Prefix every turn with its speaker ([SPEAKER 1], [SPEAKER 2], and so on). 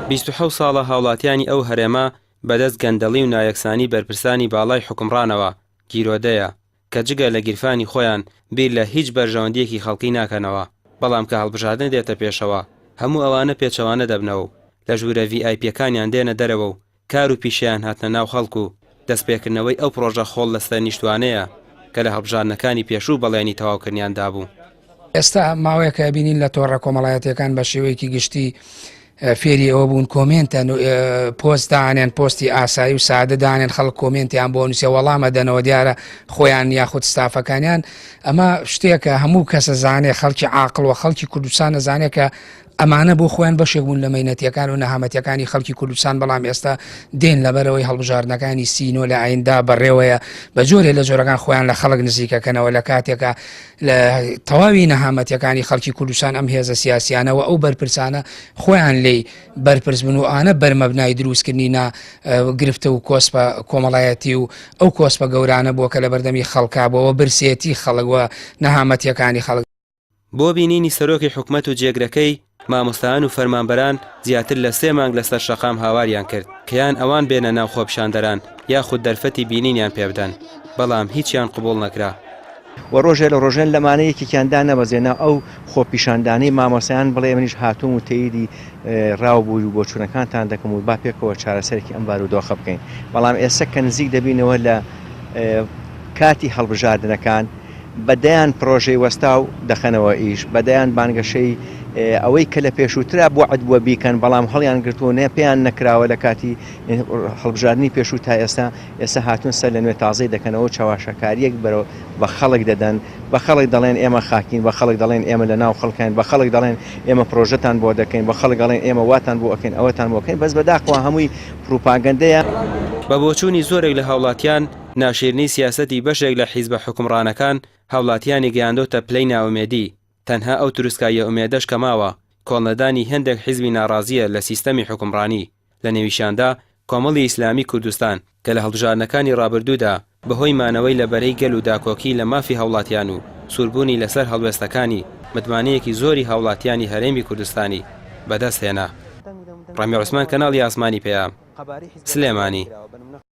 [SPEAKER 1] 27 ساڵە هاوڵاتیانی ئەو هەرێمە بەدەست گەندەڵی و نایەکسانی بەرپرسانی باڵای حوکمڕانەوە گیرۆدەیە، کە جگە لە گیرفانی خۆیان بیر لە هیچ بەرژەوەندییەکی خەڵکی ناکەنەوە، بەڵام کە هەڵبژاردن دێتە پێشەوە هەموو ئەوانە پێچەوانە دەبنەوە و لە ژوورە ڤی ئای پییەکانیان دێنە دەرەوە و کار و پیشەیان هاتنە ناو خەڵک و دەستپێکردنەوەی ئەو پڕۆژە خۆڵ لەسەر نیشتوانەیە کە لە هەڵبژاردنەکانی پێشوو بەڵێنی تەواوکردنیان دابوو.
[SPEAKER 2] ئێستا ماوەیەکە ئەبینین لە تۆڕە کۆمەڵایەتیەکان بە شێوەیەکی گشتی فێری ئەوە بوون کۆمێنتە پۆست دانێن پۆستی ئاسایی و سادە دانێن خەڵک کۆمێنتیان بۆ نووسێ وەڵامە دەنەوە دیارە خۆیان یاخود ستافەکانیان ئەمە شتێکە هەموو کەسە زانێ خەڵکی عاقڵ و خەڵکی کوردستان نەزانێت کە ئەمانە بۆ خۆیان بەشێک بوون لە مەینەتیەکان و نەهامەتیەکانی خەڵکی کوردستان، بەڵام ئێستا دێن لەبەرئەوەی هەڵبژاردنەکانی سینۆ لە ئایندا بەڕێوەیە بە جۆرێ لە جۆرەکان خۆیان لە خەڵک نزیکەکەنەوە لە کاتێکا لە تەواوی نەهامەتیەکانی خەڵکی کوردستان ئەم هێزە سیاسیانە و ئەو بەرپرسانە خۆیان لێی بەرپرس بن و ئانە بەرمەبنای دروستکردنی نا گرفتە و کۆسپە کۆمەڵایەتی و ئەو کۆسپە گەورانە بووە کە لە بەردەمی خەڵکا بووە برسێتی خەڵک و نەهامەتیەکانی خەڵک.
[SPEAKER 1] بۆ بینینی سەرۆکی حکومەت و جێگرەکەی، مامۆستایان و فەرمانبەران زیاتر لە سێ مانگ لەسەر شەقام هاواریان کرد کە یان ئەوان بێنە ناو خۆپیشاندەران یاخود دەرفەتی بینینیان پێبدەن، بەڵام هیچیان قبوڵ نەکرا.
[SPEAKER 3] وە ڕۆژێ لە ڕۆژێن لەمانە یەکێکیان دانەبەزێ ناو ئەو خۆپیشاندانەی مامۆستایان بڵێ منیش هاتووم و تەییدی ڕاو و بۆچوونەکانتان دەکەم و با پێکەوە چارەسەرێکی ئەم بارودۆخە بکەین بەڵام ئێستا کە نزیک دەبینەوە لە کاتی هەڵبژاردنەکان بە دەیان پرۆژەی وەستاو دەخەنەوە ئیش، بە دەیان بانگەشەی ئەوەی کە لە پێشووترا وەعد بووە بیکەن، بەڵام هەڵیان گرتووە و نە پێیان نەکراوە لە کاتی هەڵبژاردنی پێشوو تا ئێستا، ئێستا هاتوون سەر لە نوێ تازەی دەکەنەوە و چەواشەکارییەک بەرەو بە خەڵک دەدەن، بە خەڵک دەڵێن ئێمە خاکین، بە خەڵک دەڵێن ئێمە لە ناو خەڵکاین، بە خەڵک دەڵێن ئێمە پرۆژەتان بۆ دەکەین، بە خەڵک ئەڵێن ئێمە واتان بۆ ئەکەین، ئەوەتان بۆ ئەکەین، بەس بەداخەوە هەمووی پروپاگەندەیە.
[SPEAKER 1] بە بۆچوونی زۆرێک لە هاوڵاتیان، ناشیرنی سیاسەتی بەشێک لە حیزبە حوکمڕانەکان هاوڵاتیانی گەیاندۆتە پلەی نائومێدی، تەنها ئەو تروسکاییە ئومێدەش کە ماوە، کۆڵنەدانی هێندێک حیزبی ناڕازییە لە سیستەمی حوکمڕانی، لە نێویشیاندا کۆمەڵی ئیسلامی کوردستان کە لە هەڵبژاردنەکانی ڕابردوودا بەهۆی مانەوەی لە بەرەی گەل و داکۆکی لە مافی هاوڵاتیان و سووربوونی لەسەر هەڵوێستەکانی، متمانەیەکی زۆری هاوڵاتیانی هەرێمی کوردستانی بەدەست هێنا. ڕەمی عوسمان کەناڵی ئاسمانی پەیام، سلێمانی.